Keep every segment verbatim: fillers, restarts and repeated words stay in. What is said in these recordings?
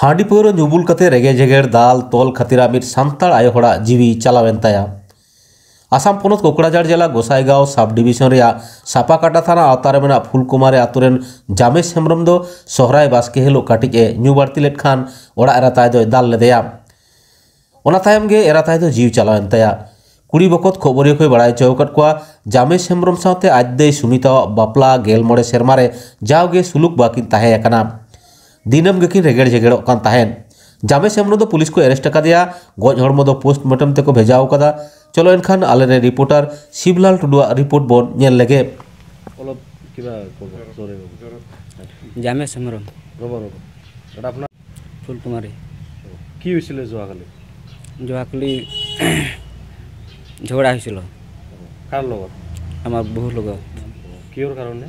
ᱦᱟᱺᱰᱤ ᱯᱟᱹᱣᱨᱟᱹ ᱧᱩ ᱵᱩᱞ ᱠᱟᱛᱮ ᱨᱮᱸᱜᱮᱡ ᱡᱮᱜᱮᱲ ᱫᱟᱞ ᱛᱚᱞ ᱠᱷᱟᱹᱛᱤᱨᱟᱜ ᱢᱤᱫ ᱥᱟᱱᱛᱟᱲ ᱟᱭᱳ ᱦᱚᱲᱟᱜ ᱡᱤᱣᱤ ᱪᱟᱞᱟᱣᱮᱱ ᱛᱟᱭᱟ᱾ ᱟᱥᱟᱢ ᱯᱚᱱᱚᱛ ᱠᱳᱠᱲᱟᱡᱷᱟᱲ ᱡᱮᱞᱟ ᱜᱚᱥᱟᱭᱜᱟᱸᱣ ᱥᱟᱵ ᱰᱤᱵᱤᱥᱚᱱ ᱨᱮᱭᱟᱜ ᱥᱟᱯᱟᱠᱟᱴᱟ ᱛᱷᱟᱱᱟ ᱟᱣᱛᱟ ᱨᱮ ᱢᱮᱱᱟᱜ ᱯᱷᱩᱞᱠᱩᱢᱟᱨᱤ ᱟᱛᱳ ᱨᱮᱱ ᱡᱟᱢᱮᱥ ᱦᱮᱢᱵᱨᱚᱢ ᱫᱚ ᱥᱚᱦᱨᱟᱭ ᱵᱟᱥᱠᱮ ᱦᱤᱞᱳᱜ ᱠᱟᱹᱴᱤᱡ ᱮ ᱧᱩ ᱵᱟᱹᱲᱛᱤ ᱞᱮᱫ ᱠᱷᱟᱱ ᱚᱲᱟᱜ ᱮᱨᱟ ᱛᱟᱭ ᱫᱚᱭ ᱫᱟᱞ ᱞᱮᱫᱮᱭᱟ᱾ ᱚᱱᱟ ᱛᱟᱭᱚᱢ ᱜᱮ ᱮᱨᱟ ᱛᱟᱭ ᱫᱚ ᱡᱤᱣᱤ ᱪᱟᱞᱟᱣᱮᱱ ᱛᱟᱭᱟ᱾ ᱠᱩᱲᱤ ᱵᱚᱠᱚᱛ ᱠᱷᱚᱵᱚᱨᱤᱭᱟᱹ ᱠᱚᱭ ᱵᱟᱲᱟᱭ ᱦᱚᱪᱚ ᱟᱠᱟᱫ ᱠᱚᱣᱟ, ᱡᱟᱢᱮᱥ ᱦᱮᱢᱵᱨᱚᱢ ᱥᱟᱶᱛᱮ ᱟᱡ ᱫᱟᱹᱭ ᱥᱩᱢᱤᱛᱟᱣᱟᱜ ᱵᱟᱯᱞᱟ ᱜᱮᱞ ᱢᱚᱬᱮ ᱥᱮᱨᱢᱟ ᱨᱮ ᱡᱟᱣᱜᱮ ᱥᱩᱞᱩᱠ ᱵᱟᱹᱠᱤᱱ ᱛᱟᱦᱮᱸ ᱟᱠᱟᱱᱟ᱾ ᱫᱤᱱᱟᱹᱢ ᱜᱮᱠᱤᱱ ᱨᱮᱜᱮᱲ ᱡᱮᱜᱮᱲᱚᱜ ᱠᱟᱱ ᱛᱟᱦᱮᱸᱫ᱾ ᱡᱟᱢᱮᱥ ᱦᱮᱢᱵᱨᱚᱢ ᱫᱚ ᱯᱩᱞᱤᱥ ᱠᱚ ᱮᱨᱮᱥᱴ ᱟᱠᱟᱫᱮᱭᱟ᱾ ᱜᱚᱡ ᱦᱚᱲᱢᱚ ᱫᱚ ᱯᱳᱥᱴᱢᱚᱨᱴᱮᱢ ᱛᱮᱠᱚ ᱵᱷᱮᱡᱟ ᱟᱠᱟᱫᱟ᱾ ᱪᱚᱞᱚ ᱮᱱᱠᱷᱟᱱ ᱟᱞᱮᱨᱮᱱ ᱨᱤᱯᱳᱨᱴᱟᱨ ᱥᱤᱵᱞᱟᱞ ᱴᱩᱰᱩᱣᱟᱜ ᱨᱤᱯᱳᱨᱴ ᱵᱚᱱ ᱧᱮᱞ ᱞᱮᱜᱮ᱾ অলপ কিবা ক'ব, জোৰে ক'ব। জামেশ হেমব্ৰম। ৰ'ব, ৰ'ব। দাদা, আপোনাৰ ফুলকুমাৰী। কি হৈছিলে যোৱাকালি? যোৱাকালি ঝগড়া হৈছিল। কাৰ লগত? আমাৰ বহুৰ লগত। কিহৰ কাৰণে?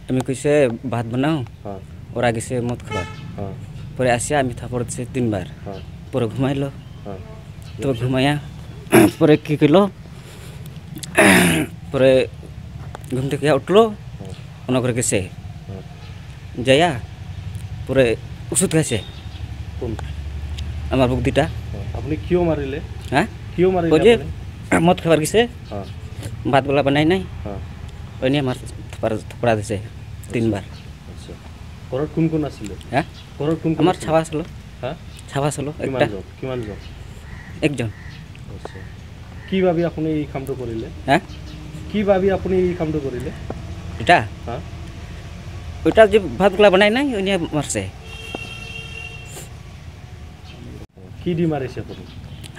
আমি কৈছে ভাত বনাওঁ, হয়। ওরা গেছে মদ খাবার। হয়। পরে আসে আমি থাপড় দিছে তিনবার। হয়। পরে ঘুমাইলো। হয়। তো ঘুমাইয়া পরে কি করলো? পরে ঘুম থেকে উঠলো, হয়। অন্য ঘরে গেছে। হয়। যাইয়া পরে ওষুধ খাইছে। কোন? আমার বুক দুটা। হয়। আপুনি কিয় মাৰিলে? হ্যাঁ? কিয় মাৰিলে ওই যে আপুনি? মদ খাবার গেছে, হয়। ভাত বলা বানাই নাই। হয়। ওই নিয়ে আমার থাপড়া, থাপড়া দিছে তিনবার। আচ্ছা। ঘৰত কোন কোন আছিলে? হ্যাঁ? ঘৰত কোন কোন আমাৰ আছিলে? চাবা আছিলো। হা? চাবা আছিলো, কিমান একটা। জন? কিমান জন? একজন। আচ্ছা। কি ভাবি আপুনি এই কামটো কৰিলে? হা? কি ভাবি আপুনি এই কামটো কৰিলে? এটা? হা? ওইটা যে ভাত গুলা বানাই নাই, ওই নিয়ে মারছে। কি দি মাৰিছে আপুনি?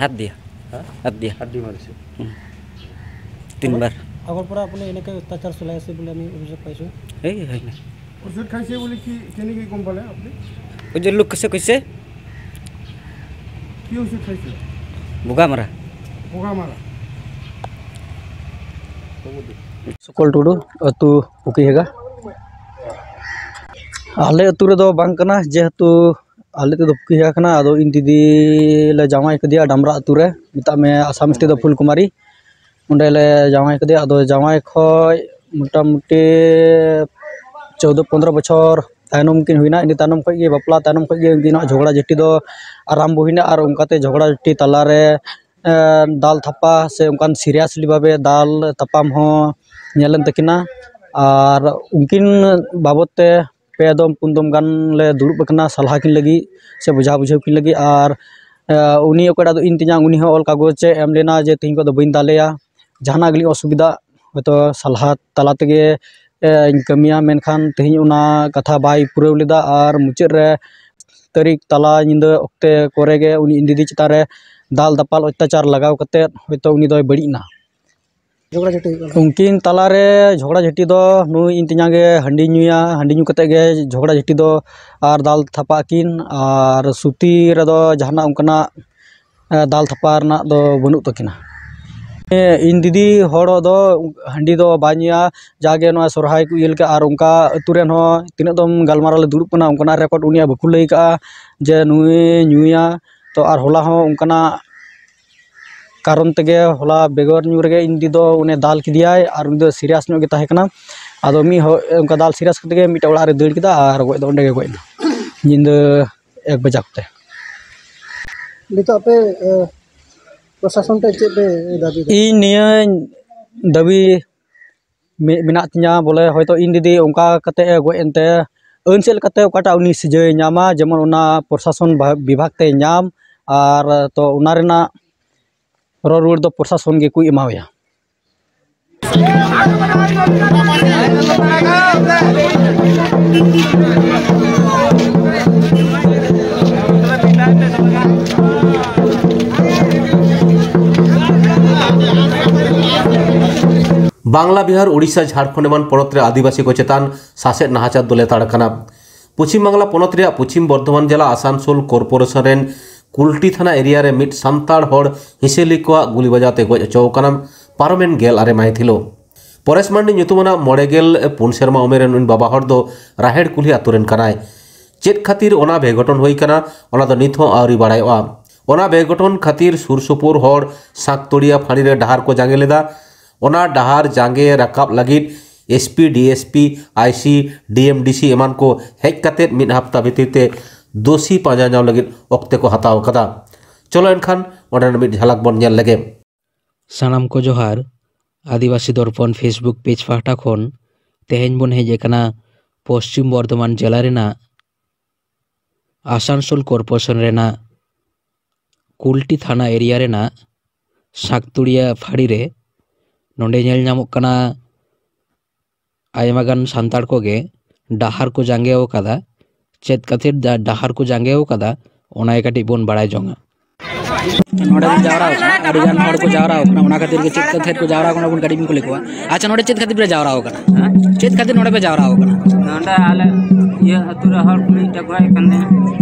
হাত দিয়া। হা? হাত দিয়া। হাত দি মাৰিছে। হুম। তিনবার। আগৰ পৰা আপুনি এনেকৈ অত্যাচাৰ চলাই আছে বুলি আমি অভিযোগ পাইছোঁ। এই হয় না। ঔষধ খাইছে বুলি কি, কেনেকৈ গম পালে আপুনি? ওই যে লোক আছে কৈছে। কি ঔষধ খাইছে? বোগা মারা। বোগা মারা। ᱥᱩᱠᱚᱞ ᱴᱩᱰᱩ, ᱟᱹᱛᱩ ᱯᱩᱠᱤᱦᱮᱜᱟ᱾ ᱟᱞᱮ ᱟᱹᱛᱩ ᱨᱮᱫᱚ ᱵᱟᱝ ᱠᱟᱱᱟ, ᱡᱮᱦᱮᱛᱩ ᱟᱞᱮ ᱟᱹᱛᱩ ᱫᱚ ᱯᱩᱠᱤᱦᱮᱜᱟ ᱠᱟᱱᱟ᱾ ᱟᱫᱚ ᱤᱧ ᱫᱤᱫᱤ ᱞᱮ ᱡᱟᱶᱟᱭ ᱠᱟᱫᱮᱭᱟ ᱰᱟᱢᱨᱟ ᱟᱹᱛᱩ ᱨᱮ, ᱢᱮᱛᱟᱜ ᱢᱮ ᱟᱥᱟᱢ ᱥᱴᱮᱴ ᱫᱚ ᱯᱷᱩᱞᱠᱩᱢᱟᱨᱤ᱾ ᱚᱸᱰᱮ ᱞᱮ ᱡᱟᱶᱟᱭ ᱠᱟᱫᱮᱭᱟ᱾ ᱟᱫᱚ ᱡᱟᱶᱟᱭ ᱠᱷᱚᱡ ᱢᱚᱴᱟᱢᱩᱴᱤ ᱪᱳᱫᱽᱫᱳ ᱯᱚᱱᱫᱽᱨᱚ ᱵᱚᱪᱷᱚᱨ ᱛᱟᱭᱱᱚᱢ ᱠᱤᱱ ᱦᱩᱭᱱᱟ, ᱤᱱᱟᱹ ᱛᱟᱭᱱᱚᱢ ᱠᱷᱚᱱ ᱜᱮ ᱵᱟᱯᱞᱟ ᱛᱟᱭᱱᱚᱢ ᱠᱷᱚᱱ ᱜᱮ ᱩᱱᱠᱤᱱᱟᱜ ᱡᱷᱚᱜᱽᱲᱟ ᱡᱷᱟᱹᱴᱤ ᱫᱚ ᱟᱨᱟᱢᱵᱚ ᱦᱩᱭᱱᱟ᱾ ᱟᱨ ᱚᱱᱠᱟᱛᱮ ᱡᱷᱚᱜᱽᱲᱟ ᱡᱷᱟᱹᱴᱤ ᱛᱟᱞᱟᱨᱮ ᱫᱟᱞ ᱛᱷᱟᱯᱟ ᱥᱮ ᱚᱱᱠᱟᱱ seriously ᱵᱷᱟᱵᱮ ᱫᱟᱞ ᱛᱟᱯᱟᱢ ᱦᱚᱸ ᱧᱮᱞᱮᱱ ᱛᱟᱹᱠᱤᱱᱟ᱾ ᱟᱨ ᱩᱱᱠᱤᱱ ᱵᱟᱵᱚᱫ ᱛᱮ ᱯᱮ ᱫᱚᱢ ᱯᱩᱱ ᱫᱚᱢ ᱜᱟᱱ ᱞᱮ ᱫᱩᱲᱩᱵ ᱟᱠᱟᱱᱟ ᱥᱟᱞᱦᱟ ᱠᱤᱱ ᱞᱟᱹᱜᱤᱫ ᱥᱮ ᱵᱩᱡᱷᱟᱹᱣ ᱵᱩᱡᱷᱟᱹᱣ ᱠᱤᱱ ᱞᱟᱹᱜᱤᱫ᱾ ᱟᱨ ᱩᱱᱤ ᱚᱠᱚᱭᱴᱟᱜ ᱫᱚ ᱤᱧ ᱛᱮᱧᱟᱝ, ᱩᱱᱤ ᱦᱚᱸ ᱚᱞ ᱠᱟᱜᱚᱡᱽ ᱮ ᱮᱢ ᱞᱮᱱᱟ ᱡᱮ ᱛᱮᱦᱮᱧ ᱠᱷᱚᱱ ᱫᱚ ᱵᱟᱹᱧ ᱫᱟᱞᱮᱭᱟ, ᱡᱟᱦᱟᱱᱟᱜ ᱜᱮᱞᱤᱧ ᱚᱥᱩᱵᱤᱫᱷᱟᱜ ᱦᱚᱭᱛᱳ ᱥᱟᱞᱦᱟ ᱛᱟᱞᱟ ᱛᱮᱜᱮ ᱤᱧ ᱠᱟᱹᱢᱤᱭᱟ᱾ ᱢᱮᱱᱠᱷᱟᱱ ᱛᱮᱦᱮᱧ ᱚᱱᱟ ᱠᱟᱛᱷᱟ ᱵᱟᱭ ᱯᱩᱨᱟᱹᱣ ᱞᱮᱫᱟ᱾ ᱟᱨ ᱢᱩᱪᱟᱹᱫ ᱨᱮ ᱛᱟᱹᱨᱤᱠᱷ ᱛᱟᱞᱟ ᱧᱤᱫᱟᱹ ᱚᱠᱛᱮ ᱠᱚᱨᱮ ᱜᱮ ᱩᱱᱤ ᱤᱧ ᱫᱤᱫᱤ ᱪᱮᱛᱟᱱ ᱨᱮ ᱫᱟᱞ ᱫᱟᱯᱟᱞ ᱚᱛᱛᱟᱪᱟᱨ ᱞᱟᱜᱟᱣ ᱠᱟᱛᱮᱫ ᱦᱚᱭᱛᱳ ᱩᱱᱤ ᱫᱚᱭ ᱵᱟᱹᱲᱤᱡ ᱮᱱᱟ᱾ ᱡᱷᱚᱜᱽᱲᱟ ᱡᱷᱟᱹᱴᱤ ᱦᱩᱭᱩᱜ ᱠᱟᱱᱟ᱾ ᱩᱱᱠᱤᱱ ᱛᱟᱞᱟᱨᱮ ᱡᱷᱚᱜᱽᱲᱟ ᱡᱷᱟᱹᱴᱤ ᱫᱚ ᱱᱩᱭ ᱤᱧ ᱛᱮᱧᱟᱝ ᱜᱮ ᱦᱟᱺᱰᱤ ᱧᱩᱭᱟ, ᱦᱟᱺᱰᱤ ᱧᱩ ᱠᱟᱛᱮᱫ ᱜᱮ ᱡᱷᱚᱜᱽᱲᱟ ᱡᱷᱟᱹᱴᱤ ᱫᱚ ᱟᱨ ᱫᱟᱞ ᱛᱷᱟᱯᱟ ᱟᱹᱠᱤᱱ᱾ ᱟᱨ ᱥᱩᱛᱤ ᱨᱮᱫᱚ ᱡᱟᱦᱟᱱᱟᱜ ᱚᱱᱠᱟᱱᱟᱜ ᱫᱟᱞ ᱛᱷᱟᱯᱟ ᱨᱮᱱᱟᱜ ᱫᱚ ᱵᱟᱹᱱᱩᱜ ᱛᱟᱹᱠᱤᱱᱟ᱾ ᱤᱧ ᱫᱤᱫᱤ ᱦᱚᱲ ᱫᱚ ᱦᱟᱺᱰᱤ ᱫᱚ ᱵᱟᱭ ᱧᱩᱭᱟ, ᱡᱟᱜᱮ ᱱᱚᱣᱟ ᱥᱚᱨᱦᱟᱭ ᱠᱚ ᱤᱭᱟᱹ ᱞᱮᱠᱟ᱾ ᱟᱨ ᱚᱱᱠᱟ ᱟᱹᱛᱩ ᱨᱮᱱ ᱦᱚᱸ ᱛᱤᱱᱟᱹᱜ ᱫᱚᱢ ᱜᱟᱞᱢᱟᱨᱟᱣ ᱞᱮ ᱫᱩᱲᱩᱵ ᱠᱟᱱᱟ, ᱚᱱᱠᱟᱱᱟᱜ ᱨᱮᱠᱚᱨᱰ ᱩᱱᱤᱭᱟᱜ ᱵᱟᱠᱚ ᱞᱟᱹᱭ ᱠᱟᱜᱼᱟ ᱡᱮ ᱱᱩᱭᱮ ᱧᱩᱭᱟ᱾ ᱛᱚ ᱟᱨ ᱦᱚᱞᱟ ᱦᱚᱸ ᱚᱱᱠᱟᱱᱟᱜ ᱠᱟᱨᱚᱱ ᱛᱮᱜᱮ ᱦᱚᱞᱟ ᱵᱮᱜᱚᱨ ᱧᱩ ᱨᱮᱜᱮ ᱤᱧ ᱫᱤᱫᱤ ᱫᱚ ᱩᱱᱤ ᱫᱟᱞ ᱠᱮᱫᱮᱭᱟᱭ᱾ ᱟᱨ ᱩᱱᱤ ᱫᱚ serious ᱧᱚᱜ ᱜᱮ ᱛᱟᱦᱮᱸ ᱠᱟᱱᱟ᱾ ᱟᱫᱚ ᱢᱤᱫ ᱦᱚᱲ ᱚᱱᱠᱟ ᱫᱟᱞ serious ᱠᱟᱛᱮ ᱜᱮ ᱢᱤᱫᱴᱮᱱ ᱚᱲᱟᱜ ᱨᱮ ᱫᱟᱹᱲ ᱠᱮᱫᱟ ᱟᱨ ᱜᱚᱡ ᱫᱚ ᱚᱸᱰᱮ ᱜᱮ ᱜᱚᱡ ᱮᱱᱟ ᱧᱤᱫᱟᱹ ᱮᱠ ᱵᱟᱡᱟ ᱠᱚᱛᱮ᱾ ᱱᱤᱛᱚᱜ ᱟᱯᱮ ᱯᱨᱚᱥᱟᱥᱚᱱ ᱴᱷᱮᱱ ᱪᱮᱫ ᱯᱮ ᱫᱟᱹᱵᱤ ᱫᱟ? ᱤᱧ ᱱᱤᱭᱟᱹ ᱫᱟᱹᱵᱤ ᱢᱮᱱᱟᱜ ᱛᱤᱧᱟᱹ ᱵᱚᱞᱮ ᱦᱚᱭᱛᱳ ᱤᱧ ᱫᱤᱫᱤ ᱚᱱᱠᱟ ᱠᱟᱛᱮ ᱮ ᱜᱚᱡ ᱮᱱᱛᱮ ᱟᱹᱱ ᱪᱮᱫ ᱞᱮᱠᱟᱛᱮ ᱚᱠᱟᱴᱟᱜ ᱩᱱᱤ ᱥᱟᱹᱡᱟᱹᱭ ᱧᱟᱢᱟ, ᱡᱮᱢᱚᱱ ᱚᱱᱟ ᱯᱨᱚᱥᱟᱥᱚᱱ ᱵᱤᱵᱷᱟᱜᱽ ᱛᱮ ᱧᱟᱢ᱾ ᱟᱨ ᱛᱚ ᱚᱱᱟ ᱨᱮᱱᱟᱜ ᱨᱚᱲ ᱨᱩᱣᱟᱹᱲ ᱫᱚ ᱯᱨᱚᱥᱟᱥᱚᱱ ᱜᱮᱠᱚ ᱮᱢᱟᱣᱟᱭᱟ᱾ ᱵᱟᱝᱞᱟ, ᱵᱤᱦᱟᱨ, ᱳᱰᱤᱥᱟ, ᱡᱷᱟᱲᱠᱷᱚᱸᱰ ᱮᱢᱟᱱ ᱯᱚᱱᱚᱛ ᱨᱮ ᱟᱹᱫᱤᱵᱟᱹᱥᱤ ᱠᱚ ᱪᱮᱛᱟᱱ ᱥᱟᱥᱮᱛ ᱱᱟᱦᱟᱪᱟᱨ ᱫᱚ ᱞᱮᱛᱟᱲ ᱠᱟᱱᱟ᱾ ᱯᱚᱪᱷᱤᱢ ᱵᱟᱝᱞᱟ ᱯᱚᱱᱚᱛ ᱨᱮᱭᱟᱜ ᱯᱚᱪᱷᱤᱢ ᱵᱚᱨᱫᱷᱚᱢᱟᱱ ᱡᱮᱞᱟ ᱟᱥᱟᱱᱥᱳᱞ ᱠᱚᱨᱯᱳᱨᱮᱥᱚᱱ ᱨᱮᱱ ᱠᱩᱞᱴᱤ ᱛᱷᱟᱱᱟ ᱮᱨᱤᱭᱟ ᱨᱮ ᱢᱤᱫ ᱥᱟᱱᱛᱟᱲ ᱦᱚᱲ ᱦᱤᱸᱥᱟᱹ ᱞᱤ ᱠᱚᱣᱟᱜ ᱜᱩᱞᱤ ᱵᱟᱡᱟᱣ ᱛᱮ ᱜᱚᱡ ᱦᱚᱪᱚ ᱟᱠᱟᱱᱟ ᱯᱟᱨᱚᱢᱮᱱ ᱜᱮᱞ ᱟᱨᱮ ᱢᱟᱹᱦᱤᱛ ᱦᱤᱞᱳᱜ᱾ ᱯᱚᱨᱮᱥ ᱢᱟᱱᱰᱤ ᱧᱩᱛᱩᱢᱟᱱᱟᱜ ᱢᱚᱬᱮ ᱜᱮᱞ ᱯᱩᱱ ᱥᱮᱨᱢᱟ ᱩᱢᱮᱨ ᱨᱮᱱ ᱩᱱᱤ ᱵᱟᱵᱟ ᱦᱚᱲ ᱫᱚ ᱨᱟᱦᱮᱲ ᱠᱩᱞᱦᱤ ᱟᱛᱳ ᱨᱮᱱ ᱠᱟᱱᱟᱭ᱾ ᱪᱮᱫ ᱠᱷᱟᱹᱛᱤᱨ ᱚᱱᱟ ᱵᱮᱜᱷᱚᱴᱚᱱ ᱦᱩᱭ ᱠᱟᱱᱟ, ᱚᱱᱟ ᱫᱚ ᱱᱤᱛ ᱦᱚᱸ ᱟᱹᱣᱨᱤ ᱵᱟᱲᱟᱭᱚᱜᱼᱟ᱾ ᱚᱱᱟ ᱵᱮᱜᱷᱚᱴᱚᱱ ᱠᱷᱟᱹᱛᱤᱨ ᱥᱩᱨ ᱥᱩᱯᱩᱨ ᱦᱚᱲ ᱥᱟᱸᱠᱛᱚᱲᱤᱭᱟ ᱯᱷᱟᱸᱲᱤ ᱨᱮ ᱰᱟᱦᱟᱨ ᱠᱚ ᱡᱟᱸᱜᱮ ᱞᱮᱫᱟ᱾ ᱚᱱᱟ ᱰᱟᱦᱟᱨ ᱡᱟᱸᱜᱮ ᱨᱟᱠᱟᱵ ᱞᱟᱹᱜᱤᱫ S P, D S P, I C, D M, D C ᱮᱢᱟᱱ ᱠᱚ ᱦᱮᱡ ᱠᱟᱛᱮᱫ ᱢᱤᱫ ᱦᱟᱯᱛᱟ ᱵᱷᱤᱛᱤᱨ ᱛᱮ ᱫᱳᱥᱤ ᱯᱟᱸᱡᱟ ᱧᱟᱢ ᱞᱟᱹᱜᱤᱫ ᱚᱠᱛᱮ ᱠᱚ ᱦᱟᱛᱟᱣ ᱟᱠᱟᱫᱟ᱾ ᱪᱚᱞᱚ ᱮᱱᱠᱷᱟᱱ ᱚᱸᱰᱮᱱᱟᱜ ᱢᱤᱫ ᱡᱷᱟᱞᱟᱠ ᱵᱚᱱ ᱧᱮᱞ ᱞᱮᱜᱮ᱾ ᱥᱟᱱᱟᱢ ᱠᱚ ᱡᱚᱦᱟᱨ᱾ ᱟᱹᱫᱤᱵᱟᱹᱥᱤ ᱫᱚᱨᱯᱚᱱ Facebook ᱯᱮᱡᱽ ᱯᱟᱦᱴᱟ ᱠᱷᱚᱱ ᱛᱮᱦᱮᱧ ᱵᱚᱱ ᱦᱮᱡ ᱟᱠᱟᱱᱟ ᱯᱚᱥᱪᱤᱢ ᱵᱚᱨᱫᱷᱚᱢᱟᱱ ᱡᱮᱞᱟ ᱨᱮᱱᱟᱜ ᱟᱥᱟᱱᱥᱳᱞ ᱠᱚᱨᱯᱳᱨᱮᱥᱚᱱ ᱨᱮᱱᱟᱜ ᱠᱩᱞᱴᱤ ᱛᱷᱟᱱᱟ ᱮᱨᱤᱭᱟ ᱨᱮᱱᱟᱜ ᱥᱟᱠᱛᱩᱲᱤᱭᱟ ᱯᱷᱟᱹᱲᱤ ᱨᱮ᱾ ᱱᱚᱰᱮ ᱧᱮᱞ ᱧᱟᱢᱚᱜ ᱠᱟᱱᱟ ᱟᱭᱢᱟ ᱜᱟᱱ ᱥᱟᱱᱛᱟᱲ ᱠᱚᱜᱮ ᱰᱟᱦᱟᱨ ᱠᱚ ᱡᱟᱸᱜᱮ ᱟᱠᱟᱫᱟ᱾ ᱪᱮᱫ ᱠᱷᱟᱹᱛᱤᱨ ᱰᱟ-, ᱰᱟᱦᱟᱨ ᱠᱚ ᱡᱟᱸᱜᱮ ᱟᱠᱟᱫᱟ, ᱚᱱᱟ ᱜᱮ ᱠᱟᱹᱴᱤᱡ ᱵᱚᱱ ᱵᱟᱲᱟᱭ ᱡᱚᱝᱟ᱾ ᱱᱚᱰᱮ ᱵᱚᱱ ᱡᱟᱣᱨᱟ ᱟᱠᱟᱱᱟ, ᱟᱹᱰᱤ ᱜᱟᱱ ᱦᱚᱲ ᱠᱚ ᱡᱟᱣᱨᱟ ᱟᱠᱟᱱᱟ, ᱚᱱᱟ ᱠᱷᱟᱹᱛᱤᱨ ᱜᱮ ᱪᱮᱫ ᱠᱷᱟᱹᱛᱤᱨ ᱠᱚ ᱡᱟᱣᱨᱟ ᱟᱠᱟᱱᱟ ᱵᱚᱱ ᱠᱟᱹᱴᱤᱡ ᱵᱚᱱ ᱠᱩᱞᱤ ᱠᱚᱣᱟ᱾ ᱟᱪᱪᱷᱟ, ᱱᱚᱰᱮ ᱪᱮᱫ ᱠᱷᱟᱹᱛᱤᱨ ᱯᱮ ᱡᱟᱣᱨᱟ ᱟᱠᱟᱱᱟ? ᱦᱮᱸ? ᱪᱮᱫ ᱠᱷᱟᱹᱛᱤᱨ ᱱᱚᱰᱮ ᱯᱮ ᱡᱟᱣᱨᱟ ᱟᱠᱟᱱᱟ? ᱱᱚᱰᱮ ᱟᱞᱮ ᱤᱭᱟᱹ ᱟᱹᱛᱩ ᱨᱮ ᱦᱚᱲ ᱠᱚ ᱢᱤᱫᱴᱮᱡ ᱜᱚᱡ ᱟᱠᱟᱱ ᱛᱟᱭᱟ᱾